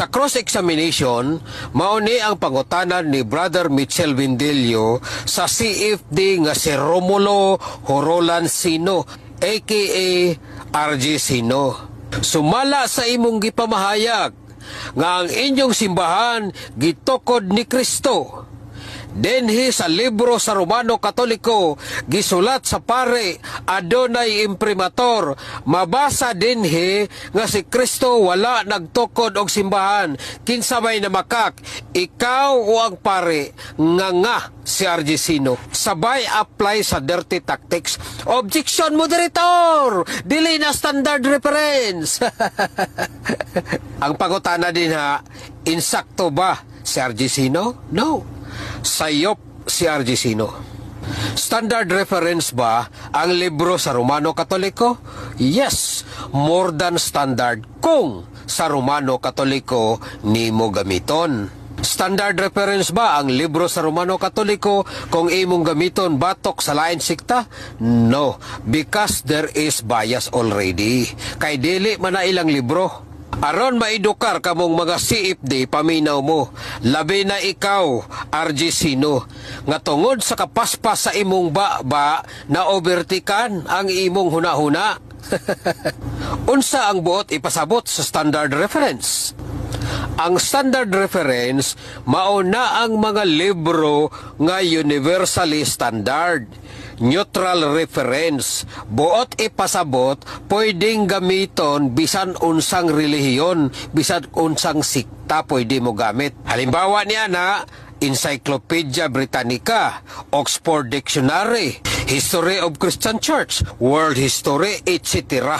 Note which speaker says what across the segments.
Speaker 1: Sa cross-examination, mao ni ang pangutanan ni Brother Mitchell Vindillo sa CFD nga si Romulo Horolan Sino, aka RG Sino. Sumala sa imong gipamahayag nga ang inyong simbahan gitukod ni Kristo, dinhi sa libro sa Romano Katoliko, gisulat sa pare adunay imprimatur, mabasa dinhi nga si Kristo wala nagtukod og simbahan. Kinsa may namakak, ikaw o ang pare nga si RG Sino? Sabay apply sa dirty tactics. "Objection, moderator! Dili na standard reference." Ang pangutana din ha, insakto ba si RG Sino? No. Sayop si RG Sino. Standard reference ba ang libro sa Romano Katoliko? Yes, more than standard kung sa Romano Katoliko nimo gamiton. Standard reference ba ang libro sa Romano Katoliko kung imong gamiton batok sa lain sikta? No, because there is bias already. Kay dili man na ilang libro. Aron maedukar kamong mga CFD, paminaw mo. Labi na ikaw, RG Sino, nga tungod sa kapaspas sa imong ba na overtikan ang imong hunahuna. Unsa ang buot ipasabot sa standard reference? Ang standard reference mao na ang mga libro nga universally standard. Neutral reference. Buot ipasabot, pwedeng gamiton bisan unsang relihiyon, bisan unsang sikta pwede mo gamit. Halimbawa niya na Encyclopedia Britannica, Oxford Dictionary, History of Christian Church, World History, etc.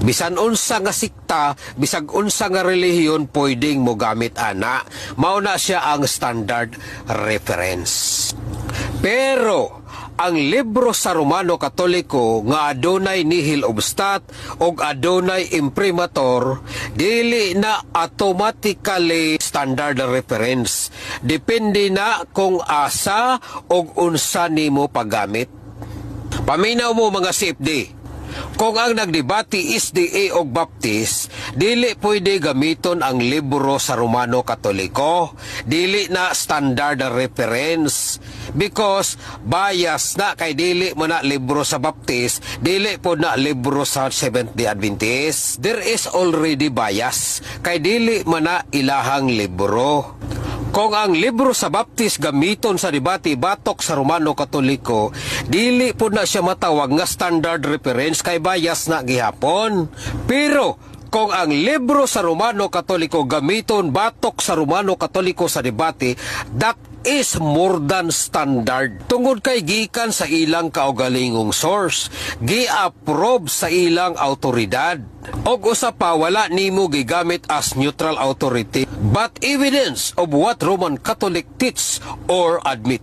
Speaker 1: Bisan unsa nga sikta, bisag unsa nga relihiyon, pwedeng mo gamit ana. Mao na siya ang standard reference. Pero ang libro sa Romano Katoliko nga adunay nihil obstat og adunay imprimatur, dili na automatically standard reference. Depende na kung asa og unsa nimo paggamit. Paminaw mo, mga CFD. Kung ang nagdebate SDA og Baptist, dili pwede gamiton ang libro sa Romano Katoliko. Dili na standard reference because bias na, kay dili mo na libro sa Baptist, dili po na libro sa Seventh-day Adventist. There is already bias kay dili man na ilahang libro. Kung ang libro sa Baptist gamiton sa debate batok sa Romano Katoliko, dili po na siya matawag nga standard reference kay bias na gihapon. Pero kung ang libro sa Romano Katoliko gamiton batok sa Romano Katoliko sa debate, that is more than standard. Tungod kay gikan sa ilang kaugalingong source, gi-approve sa ilang autoridad. Og usa pa, wala nimo gigamit as neutral authority, but evidence of what Roman Catholic teach or admit.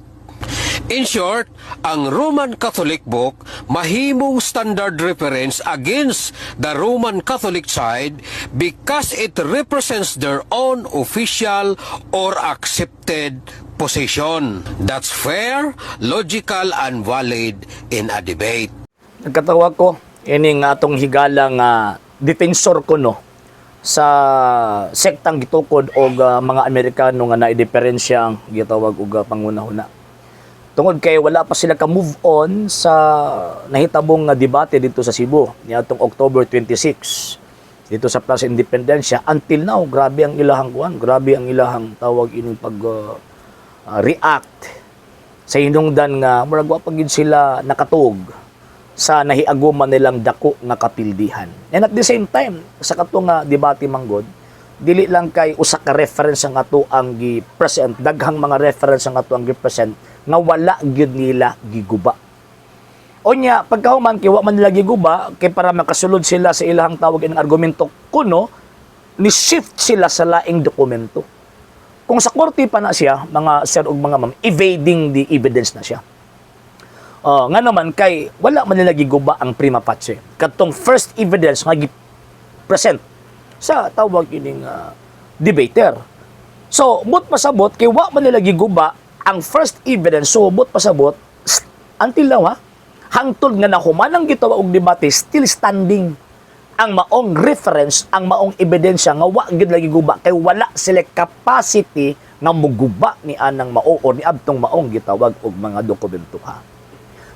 Speaker 1: In short, ang Roman Catholic book mahimong standard reference against the Roman Catholic side because it represents their own official or accepted position. That's fair, logical, and valid in a debate.
Speaker 2: Nagkatawa ko ini nga atong higala nga defensor ko no sa sektang gitukod og mga Amerikano nga naidifferensya ang gitawag og pangunahuna. Tungod kay wala pa sila ka move on sa nahitabong nga debate dito sa Cebu niadtong October 26 dito sa Plaza Independencia. Until now, grabe ang ilahang kuan, grabe ang ilahang tawag ining pag react sa hinungdan nga murag wa pa gyud sila nakatuog sa nahiaguman nilang dako nga kapildihan. And at the same time, sa kato nga debate manggod, dili lang kay usa ka reference ang ato ang gi-present, daghang mga reference ang ato ang gi-present nga wala gyud nila giguba. Unya, pagkahuman kay wa man nila giguba, kay para makasulod sila sa ilahang tawag ng argumento kuno, ni shift sila sa laing dokumento. Kung sa korte pa na siya, mga sir ug mga ma'am, evading the evidence na siya. Oh, nga naman kay wala man nila giguba ang prima facie. Katong first evidence nga gi-present sa tawag ining debater. So, but pasabot kay wa man nila giguba ang first evidence, so but pasabot until now ha, hangtod nga nahuman ang gitawag og debate, still standing Ang maong reference, ang maong ebidensya nga wa gyud lagi guba kay wala sila capacity nga muguba ni anang mao or ni adtong maong gitawag og mga dokumento ha.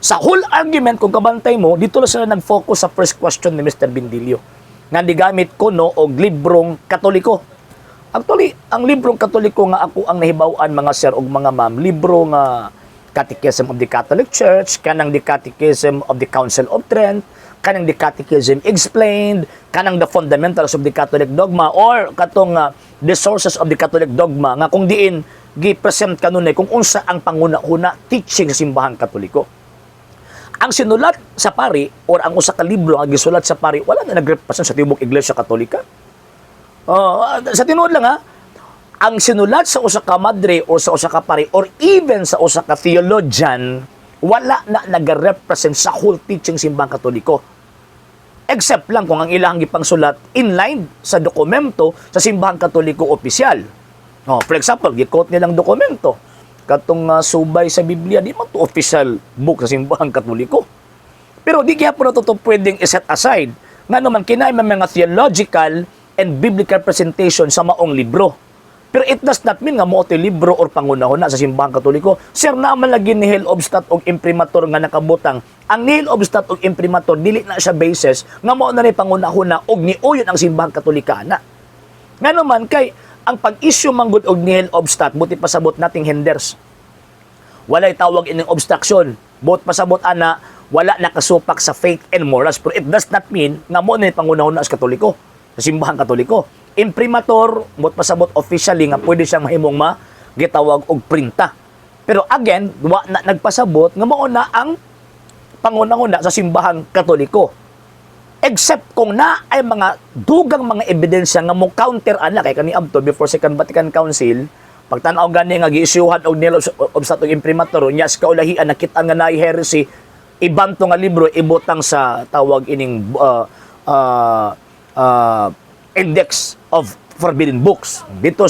Speaker 2: Sa whole argument, kung kabantay mo, dito lang sila nag-focus sa first question ni Mr. Bindilio nga gigamit ko no og librong Katoliko. Actually, ang librong Katoliko nga ako ang nahibaw-an, mga sir ug mga ma'am, libro nga Catechism of the Catholic Church, kanang The Catechism of the Council of Trent, kanang The Catechism Explained, kanang The Fundamentals of the Catholic Dogma, or katong The Sources of the Catholic Dogma, nga kung diin gi-present kanunay kung unsa ang panguna-una teaching sa Simbahang Katoliko. Ang sinulat sa pari or ang usa ka libro nga gisulat sa pari, wala na nagrepresent sa tibok Iglesia Katolika. Oh, sa tinuod lang ha, ang sinulat sa usa ka madre or sa usa ka pari or even sa usa ka theologian, wala na nag-represent sa whole teaching Simbahang Katoliko. Except lang kung ang ilang gipangsulat inline sa dokumento sa Simbahang Katoliko opisyal. Oh, for example, gi-quote nilang dokumento katong subay sa Biblia, di man to official book sa Simbahang Katoliko. Pero di gihapon na to pwedeng i-set aside. Nga naman, kinay may mga theological and biblical presentation sa maong libro. Pero it does not mean nga mao to libro or pangunahon na sa Simbahang Katoliko. Sir, naman lagi nihil obstat og imprimatur nga nakabutang. Ang nihil obstat og imprimatur, dili na siya basis nga mao na ni pangunahon na og niuyon ang Simbahang Katolika na. Nga naman kay ang pag-issue manggod og nihil obstat, buot pasabot, nothing hinders. Walay tawag ining obstruction. Buot pasabot ana, wala nakasupak sa faith and morals. Pero it does not mean nga mo na pangunahon na sa Katoliko, sa Simbahang Katoliko. Imprimatur, buot pasabot officially nga pwede siyang mahimong ma gitawag og printa. Pero again, wa na nagpasabot nga mao na ang pangunahon na sa Simbahang Katoliko. Except kung na ay mga dugang mga ebidensya nga mo counter ana kay kani abto before Second Vatican Council, pagtan-aw gani nga giisyuhan og nihil obstat og imprimatur nya, sa kaulahian nakita nga naay heresy, ibanto nga libro, ibutang sa tawag ining index of forbidden books dito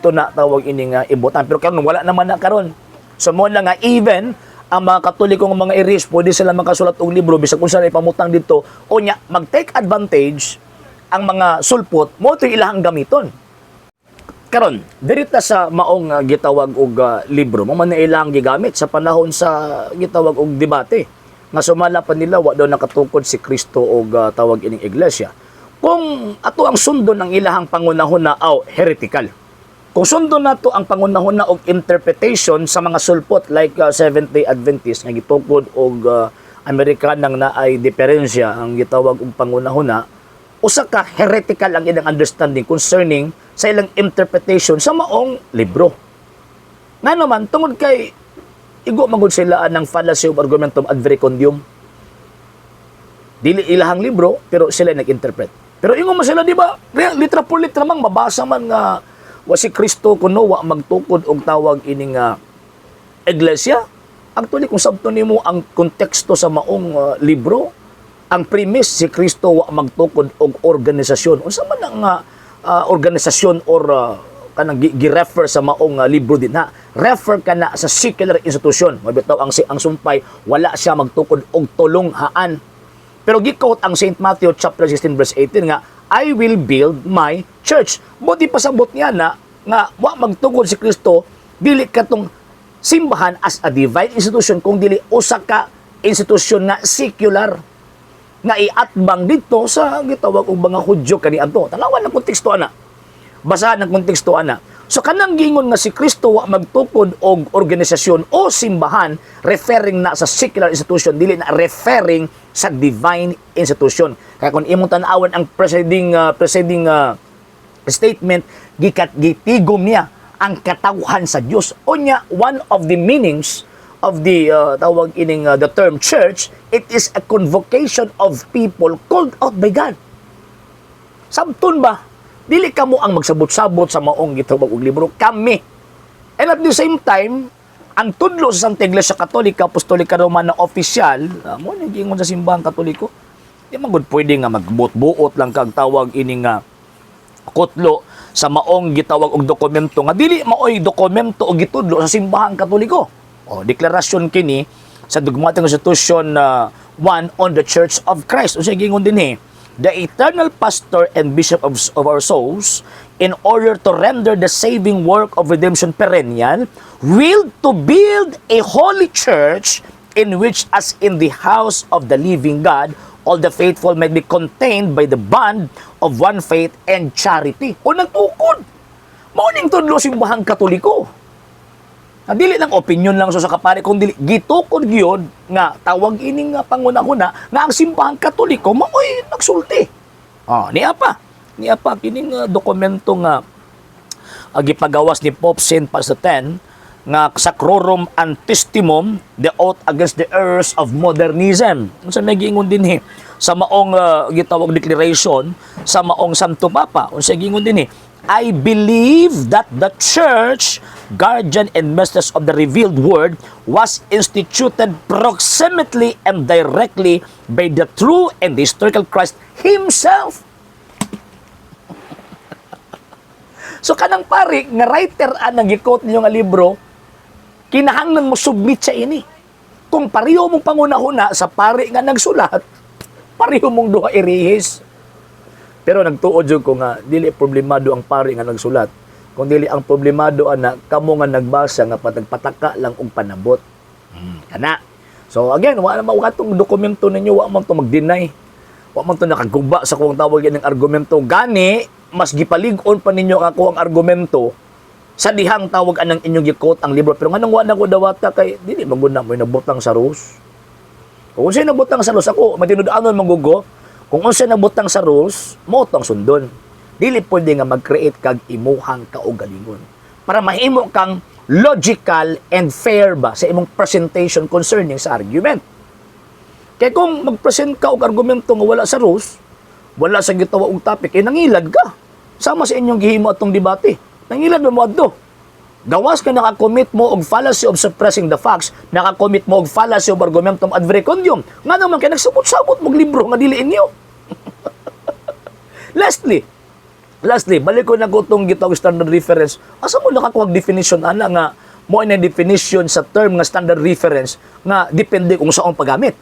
Speaker 2: na tawag ining ibutang. Pero karon wala naman na karon. So mo na nga even ang mga Katolikong mga iris, pwede sila makasulat og libro bisag unsa na ipamutang dito o nya mag-take advantage ang mga sulpot mo to ilahang gamiton. Karon, diri ta sa maong gitawag og libro mo man na ilang gigamit sa panahon sa gitawag og debate nga sumala pa nila wa daw nakatukod si Kristo og tawag ining iglesia. Kung ato ang sundon ang ilahang pangunahon na aw heretical. Kung sundon nato ang pangunahon na og interpretation sa mga sulpot like Seventh-day Adventist nga gitukod og Amerikanang naay diferensya ang gitawag og pangunahon na, usa ka heretical ang ilang understanding concerning sa ilang interpretation sa maong libro. Nga naman, tungod kay igo magud sila ng fallacy of argumentum ad verecundiam. Dili ilahang libro, pero sila nag-interpret. Pero ingon mo sila, di ba? Litra por litra mang mabasa man nga wa si Kristo kuno wa magtukod og tawag ining iglesia. Actually, kung sabto nimo ang konteksto sa maong libro, ang premise, si Kristo wa magtukod og organisasyon. Unsa man ang organisasyon or kanang gi-refer sa maong libro din na refer ka na sa secular institution. Mabitaw ang sumpay, wala siya magtukod og tulunghaan. Pero gi-quote ang St. Matthew chapter 16 verse 18 nga "I will build my church." Buot pasabot niya na nga wa magtukod si Kristo dili katong simbahan as a divine institution kung dili usa ka institusyon nga secular nga iatbang dito sa gitawag og mga Hudyo kaniadto. Tanawan ang konteksto ana. Basahan ang konteksto ana. So kanang gingon nga si Kristo wa magtukod og organisasyon o simbahan, referring na sa secular institution, dili na referring sa divine institution. Kaya kung imong tan-awan ang preceding statement, gikat gitigom niya ang katawhan sa Dios. Unya, one of the meanings of the tawag ining the term church, it is a convocation of people called out by God. Sabton ba? Dili kamo ang magsabot-sabot sa maong gitawag og libro, kami. And at the same time, ang tudlo sa Santa Iglesia Katolika Apostolika Romana official, mo ni giingon sa Simbahang Katoliko, di man gud pwede nga magbuot-buot lang kag tawag ining nga kutlo sa maong gitawag og dokumento nga dili maoy dokumento o gitudlo sa Simbahang Katoliko. O deklarasyon kini sa Dogmatic Constitution 1 on the Church of Christ. Unsa gingon dinhi? The eternal pastor and bishop of our souls, in order to render the saving work of redemption perennial, willed to build a holy church in which, as in the house of the living God, all the faithful may be contained by the bond of one faith and charity. O nagtukod. Mao ning tudlo Simbahang Katoliko. Na dili lang opinion lang so sa kapari kung dili gitukod gyud nga tawag ini nga pangunahuna nga ang Simbahang Katoliko maoy nagsulti. Ah, niya pa. Niya pa kining dokumento nga gipagawas ni Pope Saint Pius X nga Sacrorum Antistemon, the oath against the errors of modernism. Unsa may giingon dinhi sa maong gitawag declaration sa maong Santo Papa? Unsa giingon dinhi? "I believe that the Church, guardian and mistress of the revealed word, was instituted proximately and directly by the true and the historical Christ himself." So kanang pari nga writer ang gi-quote ninyo nga libro, kinahanglan mo submit sa ini. Kung pareho mong pangunahuna sa pari nga nagsulat, pareho mong duha irihis. Pero nagtuod jud ko nga dili problemado ang pari nga nagsulat. Kung dili ang problemado ana kamo nga nagbasa nga patagpataka lang og panabot. Kana. So again, wa na wa tong dokumento ninyo, wa man to mag-deny. Wa man to nakaguba sa kung tawag ng argumento. Gani, mas gipalig-on pa ninyo ako ang argumento sa dihang tawag anang inyong gi-quote ang libro. Pero nganong wa na ko dawata kay dili man gud na mo nabutang sa rules. Kung unsay nabutang sa rules ako, matinud-anon man gugo. Kung unsay nabutang sa rules, mo tong sundon. Dili pwede nga mag-create kag imuhang kaugalingon. Para mahimo kang logical and fair ba sa imong presentation concerning sa argument. Kaya kung mag-present ka og argumento nga wala sa rules, wala sa gitawa og topic, eh nangilad ka. Sama sa inyong gihimo atong debate. Nangilad mo mo adto. Gawas ka nakakommit mo og fallacy of suppressing the facts, nakakommit mo og fallacy of argumentum ad verecundiam. Nga naman kay nagsabot-sabot mong libro nga dili inyo. Lastly, balik ko na ko itong gitawag standard reference. Asa mo nakakuha definition ana nga mo na definition sa term nga standard reference nga depende kung saong paggamit?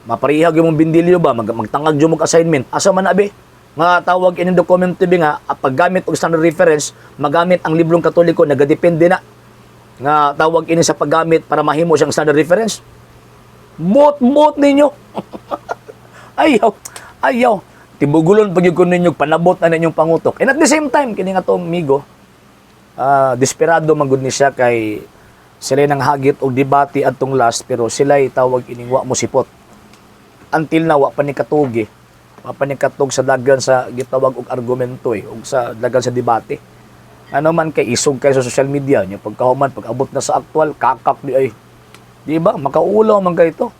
Speaker 2: Maparihag yung mong bindilyo ba, magtangag yung mong assignment. Asa man abi? Nga tawag ining dokumento bi nga ah, paggamit og standard reference, magamit ang librong Katoliko, nagadepende na nga tawag ini sa paggamit para mahimo siyang standard reference. Mot-mot ninyo. Ayaw, ayaw. Tibugulon pag ko ninyo, panabot na ninyong pangutok. And at the same time, kini nga tong migo, desperado man gud ni siya kay sila nang hagit og debate adtong last, pero sila tawag ining wa mo sipot. Until na wa pa ni katugi. Wa pa ni katug sa dagan sa gitawag og argumento eh, og sa dagan sa debate. Ano man kay isog kay sa social media nya, pagkahuman, pag abot na sa aktual, kakak di ay. Di ba? Makaulaw man kay ito.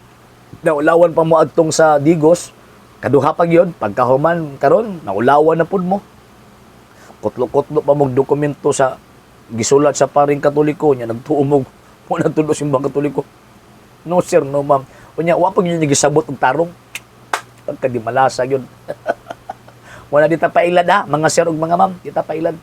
Speaker 2: Naulawan pa mo adtong sa Digos, kaduha pa gyud, pagkahuman karon naulawan na pud mo. Kutlo-kutlo pa mong dokumento sa gisulat sa paring Katoliko nya nagtuo mo mo nagtulo Simbang Katoliko. No sir, no ma'am. Unya wa pa gyud gisabot og tarong. Pagka di malasa yun. Wala dita pailad ha, mga sir ug mga ma'am, dita pailad.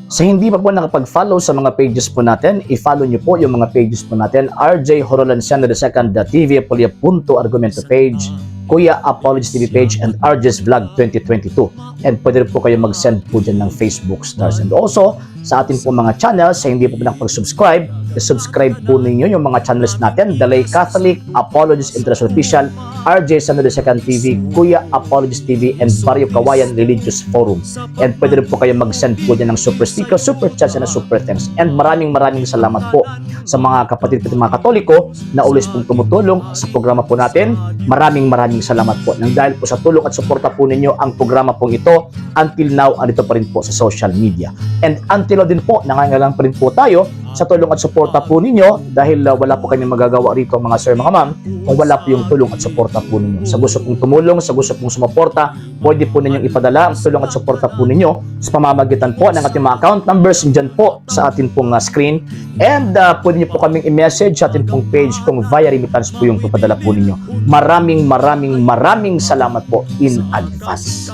Speaker 3: Sa hindi pa po nakapag-follow sa mga pages po natin, i-follow niyo po yung mga pages po natin. RJ Horolan II, TV Apolia Argumento page, Kuya Apologies TV page, and RJ's Vlog 2022. And pwede rin po kayo mag-send po dyan ng Facebook stars. And also, sa atin po mga channels, sa hindi po po nakapag-subscribe, i-subscribe po ninyo yung mga channels natin. The Lay Catholic, Apologies International Official, RJ Sano II TV, Kuya Apologies TV, and Barrio Kawayan Religious Forum. And pwede rin po kayo mag-send po dyan ng super sticker, super chats, and super thanks. And maraming maraming salamat po sa mga kapatid po mga Katoliko na always pong tumutulong sa programa po natin. Maraming maraming salamat po. Nang dahil po sa tulong at suporta po ninyo ang programa pong ito, until now, andito pa rin po sa social media. And until now din po, nangangailangan pa rin po tayo sa tulong at suporta po ninyo dahil wala po kami magagawa rito, mga sir, mga ma'am, kung wala po yung tulong at suporta po ninyo. Sa gusto pong tumulong, sa gusto pong sumuporta, pwede po ninyong ipadala ang tulong at suporta po ninyo sa pamamagitan po ng ating mga account numbers dyan po sa ating pong screen. And pwede niyo po kaming i-message sa ating pong page kung via remittance po yung papadala po ninyo. Maraming maraming maraming salamat po in advance.